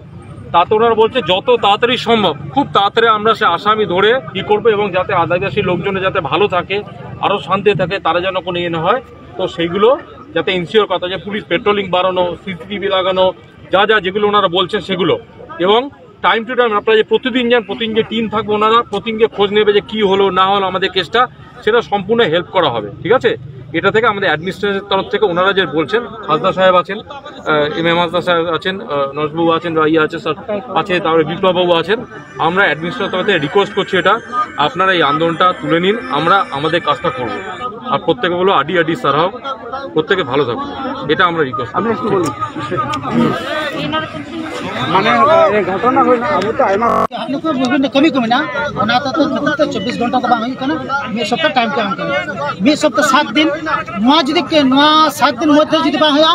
তাতে ওনারা বলছে যত তাড়াতাড়ি সম্ভব, খুব তাড়াতাড়ি আমরা সে আসামি ধরে কী করবো এবং যাতে আদিবাসী লোকজনে যাতে ভালো থাকে, আরও শান্তি থাকে, তারা যেন কোনো ইয়ে না হয়। তো সেইগুলো যাতে এনসিওর কথা, যে পুলিশ পেট্রোলিং বাড়ানো, সিসিটিভি লাগানো, যা যা যেগুলো ওনারা বলছেন সেগুলো, এবং টাইম টু টাইম আপনারা যে প্রতিদিন যান, প্রতিদিন যে টিম থাকবে ওনারা প্রতিদিনকে খোঁজ নেবে যে কী হলো না হলো আমাদের কেসটা, সেটা সম্পূর্ণ হেল্প করা হবে, ঠিক আছে? এটা থেকে আমাদের অ্যাডমিনিস্ট্রেশনের তরফ থেকে ওনারা যে বলছেন, হাসদা সাহেব আছেন, এম এম হাসদা সাহেব আছেন, নজবাবু আছেন, বা ইয়ে আছে স্যার আছে, তারপরে বিপ্লববাবু আছেন, আমরা অ্যাডমিনিস্ট্রেশনের তরফ থেকে রিকোয়েস্ট করছি এটা, আপনারা এই আন্দোলনটা তুলে নিন, আমরা আমাদের কাজটা করব। আর প্রত্যেকে বলো আডি আডি সারাও, প্রত্যেকে ভালো থাকুন, এটা আমরা রিকোয়েস্ট। আপনি একটু বলুন। ᱢᱟᱱᱮ, ᱮ, ᱜᱷᱚᱴᱚᱱᱟ ᱦᱩᱭᱱᱟ, ᱟᱵᱚ ᱛᱚ ᱟᱭᱢᱟ ᱱᱩᱠᱩ ᱵᱤᱵᱷᱤᱱᱱᱚ ᱠᱟᱹᱢᱤ ᱠᱚ ᱢᱮᱱᱟᱜᱼᱟ, ᱚᱱᱟ ᱛᱮ ᱛᱚ ᱪᱚᱵᱵᱤᱥ ᱜᱷᱚᱱᱴᱟ ᱫᱚ ᱵᱟᱝ ᱦᱩᱭᱩᱜ ᱠᱟᱱᱟ, ᱢᱤᱫ ᱥᱚᱯᱛᱟ ᱴᱟᱭᱤᱢ ᱠᱚ ᱮᱢ ᱠᱟᱱᱟ᱾ ᱢᱤᱫ ᱥᱚᱯᱛᱟ ᱥᱟᱛ ᱫᱤᱱ, ᱱᱚᱣᱟ ᱡᱩᱫᱤ ᱠᱮ-, ᱱᱚᱣᱟ ᱥᱟᱛ ᱫᱤᱱ ᱢᱚᱫᱽᱫᱷᱮ ᱡᱩᱫᱤ ᱵᱟᱝ ᱦᱩᱭᱩᱜᱼᱟ,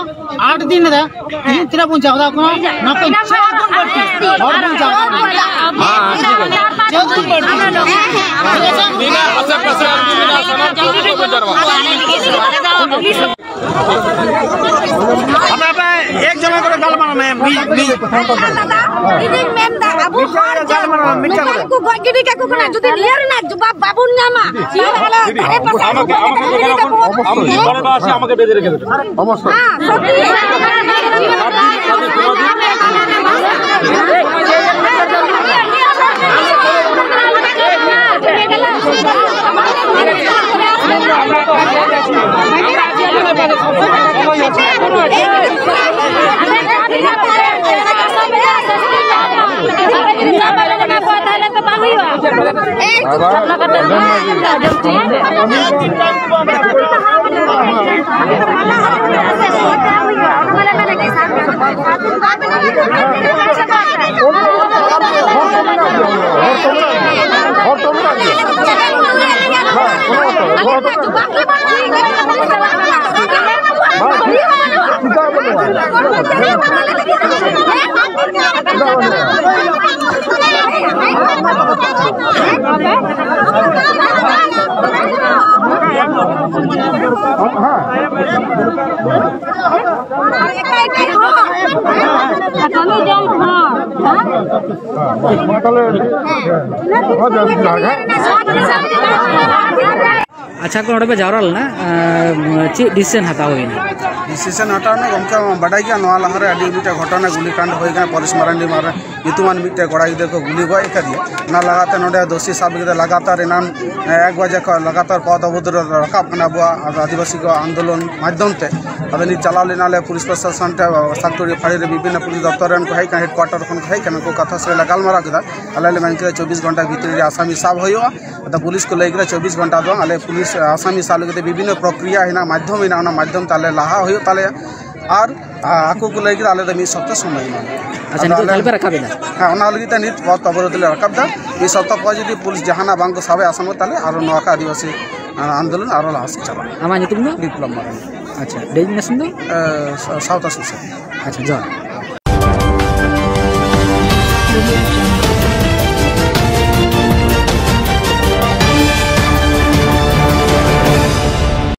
ᱟᱴ ᱫᱤᱱ ᱨᱮ ᱛᱮᱦᱮᱧ ᱛᱤᱱᱟᱹᱜ ᱵᱚᱱ ᱡᱟᱣᱨᱟ ᱠᱟᱱᱟ, ᱚᱱᱟ ᱠᱷᱚᱱ ᱪᱟᱨ ᱜᱩᱱ ᱵᱟᱹᱲᱛᱤ ᱦᱚᱲ ᱵᱚᱱ ᱡᱟᱣᱨᱟ ᱠᱟᱱᱟ᱾ ᱪᱟᱨ ᱜᱩᱱ ᱵᱟᱹᱲᱛᱤ᱾ ᱴᱷᱤᱠ ᱟᱪᱷᱮ? ᱟᱯᱮ, ᱟᱯᱮ, ᱮᱠ ᱡᱚᱱᱟ ᱠᱚᱨᱮ ᱜᱟᱞᱢᱟᱨᱟᱣ ᱢᱮ, ᱢᱤᱫ, ᱢᱤᱫ᱾ ᱦᱮᱸ ᱫᱟᱫᱟ, ᱤᱧᱤᱧ ᱢᱮᱱᱫᱟ, ᱟᱵᱚ ᱦᱚᱲ ᱡᱟᱱᱣᱟᱨ ᱠᱚ ᱜᱚᱡ ᱜᱤᱰᱤ ᱠᱟᱠᱚ ᱠᱟᱱᱟ, ᱡᱩᱫᱤ ᱱᱤᱭᱟᱹ ᱨᱮᱱᱟᱜ ᱡᱚᱵᱟᱵ ᱵᱟᱵᱚᱱ ᱧᱟᱢᱟ, ᱛᱟᱦᱚᱞᱮ ᱟᱞᱮ ᱫᱷᱟᱨᱮ ᱯᱟᱥᱮ ᱟᱹᱛᱩ ᱠᱚᱨᱮ ᱜᱤᱰᱤ ᱠᱟᱠᱚ ᱠᱟᱱᱟ᱾ ᱚᱵᱚᱥᱥᱳᱭ᱾ ᱦᱮᱸ, ᱥᱚᱛᱭᱤ᱾ ᱟᱨ ᱮᱴᱟᱜ ᱮᱴᱟᱜ ᱦᱚᱸ᱾ ᱟᱨ ᱠᱟᱹᱢᱤ ᱡᱚᱝ ᱦᱚᱲ᱾ ᱢᱟ ᱛᱟᱦᱞᱮ, ᱦᱚᱸ, ᱡᱚᱦᱟᱨ ᱜᱮ᱾ ᱟᱪᱪᱷᱟ, ᱠᱚ ᱱᱚᱰᱮ ᱯᱮ ᱡᱟᱣᱨᱟ ᱞᱮᱱᱟ, ᱟᱸ, ᱪᱮᱫ decision ᱦᱟᱛᱟᱣ ᱦᱩᱭᱱᱟ? Decision ᱦᱟᱛᱟᱣ ᱨᱮᱱᱟᱜ ᱜᱚᱢᱠᱮ ᱵᱟᱰᱟᱭ ᱜᱮᱭᱟ, ᱱᱚᱣᱟ ᱞᱟᱦᱟᱨᱮ ᱟᱹᱰᱤ ᱢᱤᱫᱴᱮᱡ ᱜᱷᱚᱴᱚᱱᱟ ᱜᱩᱞᱤ ᱠᱟᱱᱰ ᱦᱩᱭ ᱠᱟᱱᱟ, ᱯᱚᱨᱮᱥ ᱢᱟᱨᱟᱱᱰᱤ ᱢᱟᱨᱮ ᱧᱩᱛᱩᱢᱟᱱ ᱢᱤᱫᱴᱮᱡ ᱠᱚᱲᱟ ᱜᱤᱫᱽᱨᱟᱹ ᱠᱚ ᱜᱩᱞᱤ ᱜᱚᱡ ᱟᱠᱟᱫᱮᱭᱟ᱾ ᱚᱱᱟ ᱞᱟᱦᱟᱛᱮ ᱱᱚᱰᱮ ᱫᱳᱥᱤ ᱥᱟᱵ ᱞᱟᱹᱜᱤᱫ ᱞᱟᱜᱟᱛᱟᱨ ᱮᱱᱟᱱ, ᱮ, ᱮᱠ ᱵᱟᱡᱮ ᱠᱷᱚᱱ ᱞᱟᱜᱟᱛᱟᱨ ᱯᱚᱫ ᱚᱵᱚᱨᱳᱫᱷ ᱨᱮ ᱨᱟᱠᱟᱵ ᱠᱟᱱᱟ ᱟᱵᱚᱣᱟᱜ ᱟᱹᱫᱤᱵᱟᱹᱥᱤ ᱠᱚ ᱟᱱᱫᱳᱞᱚᱱ ᱢᱟᱫᱽᱫᱷᱚᱢ ᱛᱮ᱾ ᱟᱫᱚ ᱱᱤᱛ ᱪᱟᱞᱟᱣ ᱞᱮᱱᱟᱞᱮ ᱯᱩᱞᱤᱥ ᱯᱨᱚᱥᱟᱥᱚᱱ ᱴᱷᱮᱱ, ᱥᱟᱛ ᱴᱩᱲᱤ ᱯᱷᱟᱹᱲᱤ ᱨᱮ ᱵᱤᱵᱷᱤᱱᱱᱚ ᱯᱩᱞᱤᱥ ᱫᱚᱯᱛᱚᱨ ᱨᱮᱱ ᱠᱚ ᱦᱮᱡ ᱠᱟᱱᱟ, ᱦᱮᱰᱠᱩᱣᱟᱴᱚᱨ ᱠᱷᱚᱱ ᱠᱚ ᱦᱮᱡ ᱠᱟᱱᱟ, ᱩᱱᱠᱩ ᱠᱟᱛᱷᱟ ᱥᱟᱞᱟᱜ ᱞᱮ ᱜᱟᱞᱢᱟᱨᱟᱣ ᱠᱮᱫᱟ᱾ ᱟᱞᱮ ᱞᱮ ᱢᱮᱱ ᱠᱮᱫᱟ ᱪᱚᱵᱵᱤᱥ ᱜᱷᱚᱱᱴᱟ ᱵᱷᱤᱛᱨᱤ ᱨᱮ ᱟᱥᱟᱢᱤ ᱥᱟᱵ ᱦᱩᱭᱩᱜᱼᱟ᱾ ᱟᱫᱚ ᱯᱩᱞᱤᱥ ᱠᱚ ᱞᱟᱹᱭ ᱠᱮᱫᱟ ᱪᱚᱵᱵᱤᱥ ᱜᱷᱚᱱᱴᱟ ᱫᱚ ᱟᱞᱮ ᱯᱩᱞᱤᱥ ᱟᱥᱟᱢᱤ ᱥᱟᱵ ᱞᱟᱹᱜᱤᱫ ᱛᱮ ᱵᱤᱵᱷᱤᱱᱱᱚ ᱯᱨᱚᱠᱨᱤᱭᱟ ᱦᱮᱱᱟᱜᱼᱟ, ᱢᱟᱫᱽᱫᱷᱚᱢ ᱦᱮᱱᱟᱜᱼᱟ, ᱚᱱᱟ ᱢᱟᱫᱽᱫᱷᱚᱢ ᱛᱮ ᱟᱞᱮ ᱞᱟᱦᱟ ᱦᱩᱭᱩᱜ ᱛᱟᱞᱮᱭᱟ᱾ ᱟᱨ, ᱟ, ᱟᱠᱚ ᱠᱚ ᱞᱟᱹᱭ ᱠᱮᱫᱟ ᱟᱞᱮ ᱫᱚ ᱢᱤᱫ ᱥᱚᱯᱛᱟ ᱥᱚᱢᱚᱭ ᱮᱢᱟ ᱞᱮ᱾ ᱟᱪᱪᱷᱟ, ᱟᱫᱚ ᱱᱤᱛᱚᱜ ᱟᱞᱮ ᱛᱟᱦᱞᱮ ᱯᱮ ᱨᱟᱠᱟᱵ ᱮᱫᱟ? ᱦᱮᱸ, ᱚᱱᱟ ᱞᱟᱹᱜᱤᱫ ᱛᱮ ᱱᱤᱛ ᱯᱚᱛᱷ ᱚᱵᱚᱨᱳᱫᱷ ᱞᱮ ᱨᱟᱠᱟᱵ ᱮᱫᱟ᱾ ᱢᱤᱫ ᱥᱚᱯᱛᱟ ᱯᱚᱨ ᱡᱩᱫᱤ ᱯᱩᱞᱤᱥ ᱡᱟᱦᱟᱱᱟᱜ ᱵᱟᱝ ᱠᱚ ᱥᱟᱵ ᱮ ᱟᱥᱟᱢᱤ, ᱛᱟᱦᱞᱮ ᱟᱨᱚ ᱱᱚᱣᱟ ᱠᱚ ᱟᱹᱫᱤᱵᱟᱹᱥᱤ, ᱟ, ᱟᱱᱫᱳᱞᱚᱱ ᱟᱨᱚ ᱞᱟᱦᱟ ᱥᱮᱫ ᱪᱟᱞᱟᱜᱼᱟ᱾ ᱟᱢᱟᱜ ᱧᱩᱛᱩᱢ ᱫᱚ? ᱵᱤᱯᱞᱚᱵ ᱢᱟᱨᱰᱤ᱾ ᱟᱪᱪᱷᱟ, ᱰᱮᱡᱤᱜᱱᱮᱥᱚᱱ ᱫᱚ? ᱮ, ᱥᱟ-, ᱥᱟᱶᱛᱟ ᱥᱩᱥᱟᱹᱨᱤᱭᱟᱹ᱾ ᱟᱪᱪᱷᱟ, ᱡᱚᱦᱟᱨ᱾